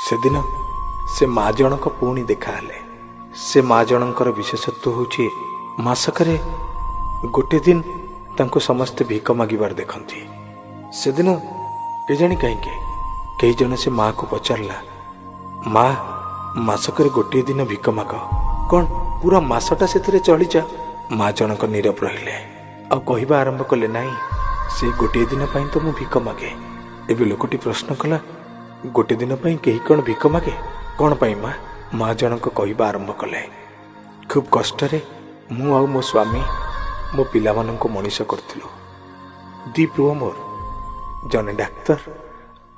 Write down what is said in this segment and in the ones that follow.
ସେଦିନ ସେ ମା ଜଣକ ପୁଣି ଦେଖାହେଲେ। ସେ ମା ଜଣଙ୍କର ବିଶେଷତ୍ୱ ହେଉଛି ମାସକରେ ଗୋଟେ ଦିନ ତାଙ୍କୁ ସମସ୍ତେ ଭିକ ମାଗିବାର ଦେଖନ୍ତି। ସେଦିନ କେଜାଣି କାହିଁକି କେହି ଜଣେ ସେ ମାଆକୁ ପଚାରିଲା, ମା, ମାସକରେ ଗୋଟିଏ ଦିନ ଭିକ ମାଗ, କ'ଣ ପୁରା ମାସଟା ସେଥିରେ ଚଳିଯା? ମା ଜଣକ ନୀରବ ରହିଲେ ଆଉ କହିବା ଆରମ୍ଭ କଲେ, ନାହିଁ, ସେ ଗୋଟିଏ ଦିନ ପାଇଁ ତ ମୁଁ ଭିକ ମାଗେ। ଏବେ ଲୋକଟି ପ୍ରଶ୍ନ କଲା, ଗୋଟେ ଦିନ ପାଇଁ କେହି କ'ଣ ଭିକ ମାଗେ? କ'ଣ ପାଇଁ ମା? ମା ଜଣକ କହିବା ଆରମ୍ଭ କଲେ, ଖୁବ୍ କଷ୍ଟରେ ମୁଁ ଆଉ ମୋ ସ୍ୱାମୀ ମୋ ପିଲାମାନଙ୍କୁ ମଣିଷ କରିଥିଲୁ। ଦି ପୁଅ ମୋର, ଜଣେ ଡାକ୍ତର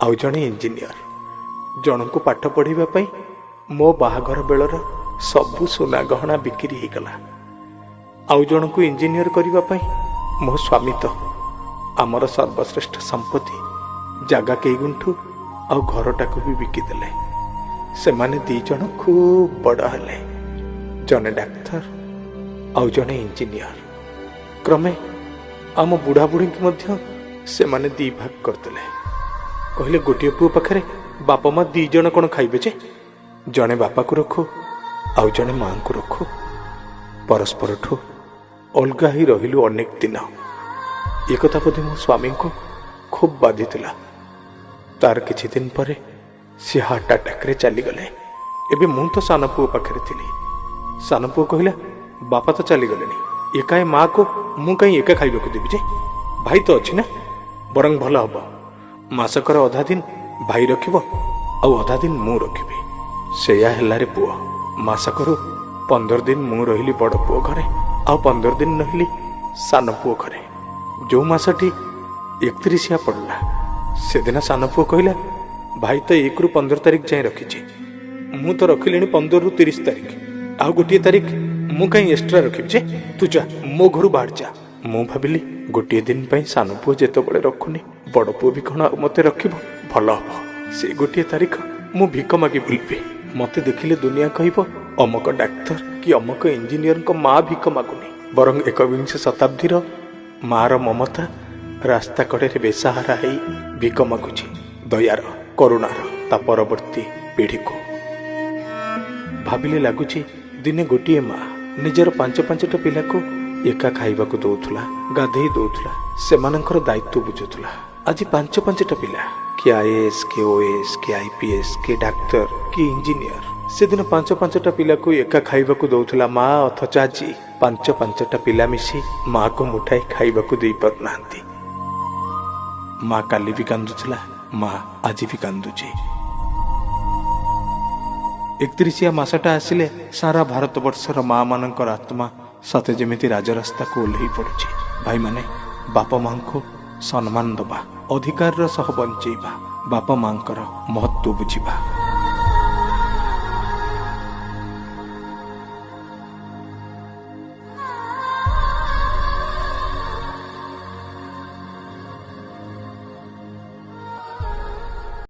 ଆଉ ଜଣେ ଇଞ୍ଜିନିୟର। ଜଣଙ୍କୁ ପାଠ ପଢ଼ିବା ପାଇଁ ମୋ ବାହାଘର ବେଳର ସବୁ ସୁନା ଗହଣା ବିକ୍ରି ହେଇଗଲା। ଆଉ ଜଣଙ୍କୁ ଇଞ୍ଜିନିୟର କରିବା ପାଇଁ ମୋ ସ୍ୱାମୀ ତ ଆମର ସର୍ବଶ୍ରେଷ୍ଠ ସମ୍ପତ୍ତି ଜାଗା କେଇ ଗୁଣ୍ଠୁ ଆଉ ଘରଟାକୁ ବି ବିକିଦେଲେ। ସେମାନେ ଦି ଜଣ ଖୁବ୍ ବଡ଼ ହେଲେ, ଜଣେ ଡାକ୍ତର ଆଉ ଜଣେ ଇଞ୍ଜିନିୟର। କ୍ରମେ ଆମ ବୁଢ଼ା ବୁଢ଼ୀଙ୍କୁ ମଧ୍ୟ ସେମାନେ ଦି ଭାଗ କରିଦେଲେ। କହିଲେ, ଗୋଟିଏ ପୁଅ ପାଖରେ ବାପା ମା ଦି ଜଣ କ'ଣ ଖାଇବେ ଯେ? ଜଣେ ବାପାକୁ ରଖୁ ଆଉ ଜଣେ ମାଆଙ୍କୁ ରଖୁ। ପରସ୍ପରଠୁ ଅଲଗା ହେଇ ରହିଲୁ ଅନେକ ଦିନ। ଏକଥା ବୋଧେ ମୋ ସ୍ୱାମୀଙ୍କୁ ଖୁବ୍ ବାଧିଥିଲା। ତାର କିଛି ଦିନ ପରେ ସେ ହାର୍ଟ ଆଟାକରେ ଚାଲିଗଲେ। ଏବେ ମୁଁ ତ ସାନ ପୁଅ ପାଖରେ ଥିଲି। ସାନ ପୁଅ କହିଲା, ବାପା ତ ଚାଲିଗଲେଣି, ଏକା ଏ ମାଆକୁ ମୁଁ କାହିଁ ଏକା ଖାଇବାକୁ ଦେବି ଯେ? ଭାଇ ତ ଅଛି ନା, ବରଂ ଭଲ ହବ ମାସକର ଅଧା ଦିନ ଭାଇ ରଖିବ ଆଉ ଅଧା ଦିନ ମୁଁ ରଖିବି। ସେଇଆ ହେଲାରେ ପୁଅ। ମାସକରୁ 15 ଦିନ ମୁଁ ରହିଲି ବଡ଼ ପୁଅ ଘରେ ଆଉ 15 ଦିନ ରହିଲି ସାନ ପୁଅ ଘରେ। ଯେଉଁ ମାସଟି 31 ପଡ଼ିଲା, ସେଦିନ ସାନ ପୁଅ କହିଲା, ଭାଇ ତ 1ରୁ 15 ତାରିଖ ଯାଏଁ ରଖିଛି, ମୁଁ ତ ରଖିଲିଣି 15ରୁ 30 ତାରିଖ, ଆଉ ଗୋଟିଏ ତାରିଖ ମୁଁ କାହିଁ ଏକ୍ସଟ୍ରା ରଖିବି ଯେ? ତୁ ଯା, ମୋ ଘରୁ ବାହାର ଯା। ମୁଁ ଭାବିଲି ଗୋଟିଏ ଦିନ ପାଇଁ ସାନ ପୁଅ ଯେତେବେଳେ ରଖୁନି, ବଡ଼ ପୁଅ ବି କ'ଣ ଆଉ ମୋତେ ରଖିବ? ଭଲ ହବ ସେ ଗୋଟିଏ ତାରିଖ ମୁଁ ଭିକ ମାଗି ବୁଲିବି। ମୋତେ ଦେଖିଲେ ଦୁନିଆ କହିବ ଅମକ ଡାକ୍ତର କି ଅମକ ଇଞ୍ଜିନିୟରଙ୍କ ମା ଭିକ ମାଗୁନି, ବରଂ 21ବିଂଶ ଶତାବ୍ଦୀର ମାର ମମତା ରାସ୍ତା କଡ଼ରେ ବେସାହାରା ହେଇ ଭିକ ମାଗୁଛି ଦୟାର, କରୁଣାର ତା ପରବର୍ତ୍ତୀ ପିଢ଼ିକୁ। ଭାବିଲେ ଲାଗୁଛି ଦିନେ ଗୋଟିଏ ମା ନିଜର 5 5ଟା ପିଲାକୁ ଏକା ଖାଇବାକୁ ଦଉଥିଲା, ଗାଧେଇ ଦଉଥିଲା, ସେମାନଙ୍କର ଦାୟିତ୍ୱ ବୁଝୁଥିଲା। ଆଜି 5 5ଟା ପିଲା, କିଏ ଆଇଏଏସ୍, କିଏ ଓଏଏସ୍, କିଏ ଆଇପିଏସ୍, କିଏ ଡାକ୍ତର, କିଏ ଇଞ୍ଜିନିୟର। ସେଦିନ 5 5ଟା ପିଲାକୁ ଏକା ଖାଇବାକୁ ଦଉଥିଲା ମା, ଅଥଚ ଆଜି 5 5ଟା ପିଲା ମିଶି ମାକୁ ମୁଠାଇ ଖାଇବାକୁ ଦେଇପାରୁନାହାନ୍ତି। ମା କାଲି ବି କାନ୍ଦୁଥିଲା, ମା ଆଜି ବି କାନ୍ଦୁଛି। 31 ମାସଟା ଆସିଲେ ସାରା ଭାରତବର୍ଷର ମା ମାନଙ୍କର ଆତ୍ମା ସତେ ଯେମିତି ରାଜରାସ୍ତାକୁ ଓହ୍ଲେଇ ପଡୁଛି। ଭାଇମାନେ, ବାପା ମାଙ୍କୁ ସମ୍ମାନ ଦବା, ଅଧିକାରର ସହ ବଞ୍ଚେଇବା, ବାପା ମାଙ୍କର ମହତ୍ଵ ବୁଝିବା।